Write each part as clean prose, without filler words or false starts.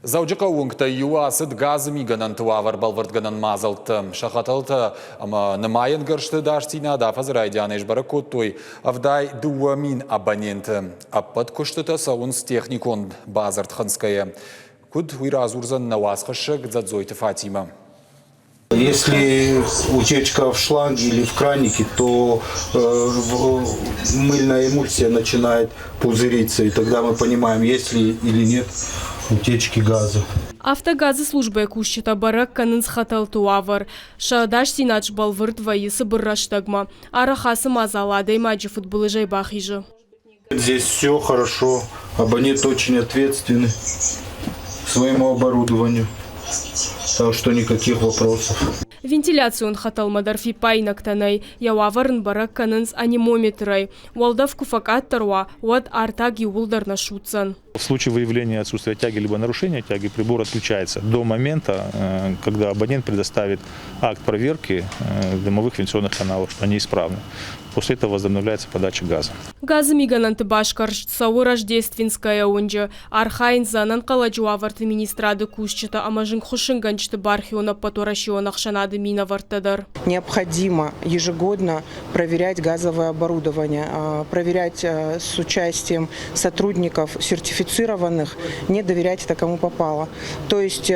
Дзӕуджыхъӕуы уынгтӕй иуы ацыд газы мигӕнӕнты уавӕр бӕлвырдгӕнӕн мадзӕлттӕ. Сӕ хӕтӕлтӕ ӕмӕ нымайӕн гӕрзты ӕдасдзинад афӕдзы райдианӕй сбӕрӕг кодтой 72 000 абоненты. Ӕппӕт куыстытӕ цӕуынц техникон бадзырд хынцгӕйӕ. Куыд, уый радзурдзӕн нӕ уацхӕссӕг Дзӕдзойты Фатимӕ. Если утечка в шланге или в кранике, то мыльная эмульсия начинает пузыриться, и тогда мы понимаем, есть ли или нет утечки газа. Афтӕ газы службӕйы кусджытӕ бӕрӕг кӕнынц хӕтӕлты уавӕр. Сӕ ӕдасдзинад сбӕлвырд вӕййы цыбыр рӕстӕгмӕ. Арӕх ацы мадзал адӕймаджы фыдбылызӕй бахизы. Здесь все хорошо, абонент очень ответственный к своему оборудованию, так что никаких вопросов. Вентиляцион хӕтӕлмӕ дӕр фиппаинӕгтӕ нӕй, йӕ уавӕр ын бӕрӕг кӕнынц анемометрӕй. Уӕлдӕф куы фӕкъаддӕр уа, уӕд артаг иууылдӕр нӕ судздзӕн. В случае выявления отсутствия тяги либо нарушения тяги прибор отключается до момента, когда абонент предоставит акт проверки дымовых вентиляционных каналов, что они исправны. После этого возобновляется подача газа. Газы мигӕнӕнты басгӕрст цӕуы Рождественская уынджы. Архайынц дзы ӕнӕнхъӕлӕджы уавӕрты министрады кусджытӕ ӕмӕ зынгхуыссынгӕнджыты бархион ӕппӕтуӕрӕсеон ӕхсӕнады минӕвӕрттӕ дӕр. Необходимо ежегодно проверять газовое оборудование, проверять с участием сотрудников сертифицированных, не доверять это кому попало. То есть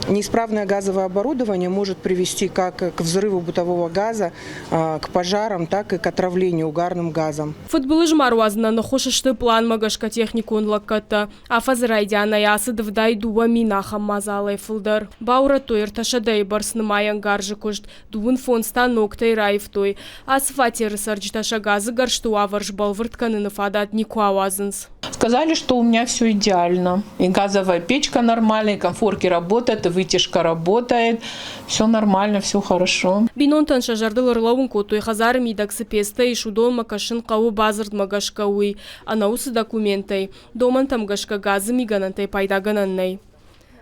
неисправное газовое оборудование может привести как к взрыву бытового газа, к пожарам, так и к отравлению угарным газом. Фыдбылыз ма руадзынӕн ӕххуыс сты пъланмӕ гӕсгӕ техникон лӕггӕдтӕ. Афӕдзы райдианӕй ацыд 72 000 ахӕм мадзалӕй фылдӕр. Баурӕдтой ӕртӕсӕдӕйы бӕрц нымайӕн гарзы куыст, 35 та ногтӕй раивтой. Ацы фатеры цӕрджытӕ сӕ газы гӕрзты уавӕр сбӕлвырд кӕныны фадат никуы ауадзынц. Сказали, что у меня все идеально. И газовая печка нормальная, и конфорки работают, и вытяжка работает. Все нормально, все хорошо. Бинонтӕн сӕ зӕрдыл ӕрлӕууын кодтой, хӕдзары мидӕг цы пецтӕ ис, уыдонмӕ кӕсын хъӕуы бадзырдмӕ гӕсгӕ уый. Ӕнӕ уыцы документӕй, домӕнтӕм гӕсгӕ газы мигӕнӕнтӕй пайдагӕнӕн нӕй.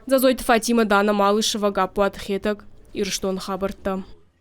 Дзӕдзойты Фатимӕ, Дана Малышева, Гаппуаты Хетӕг, Ирыстоны хабӕрттӕ.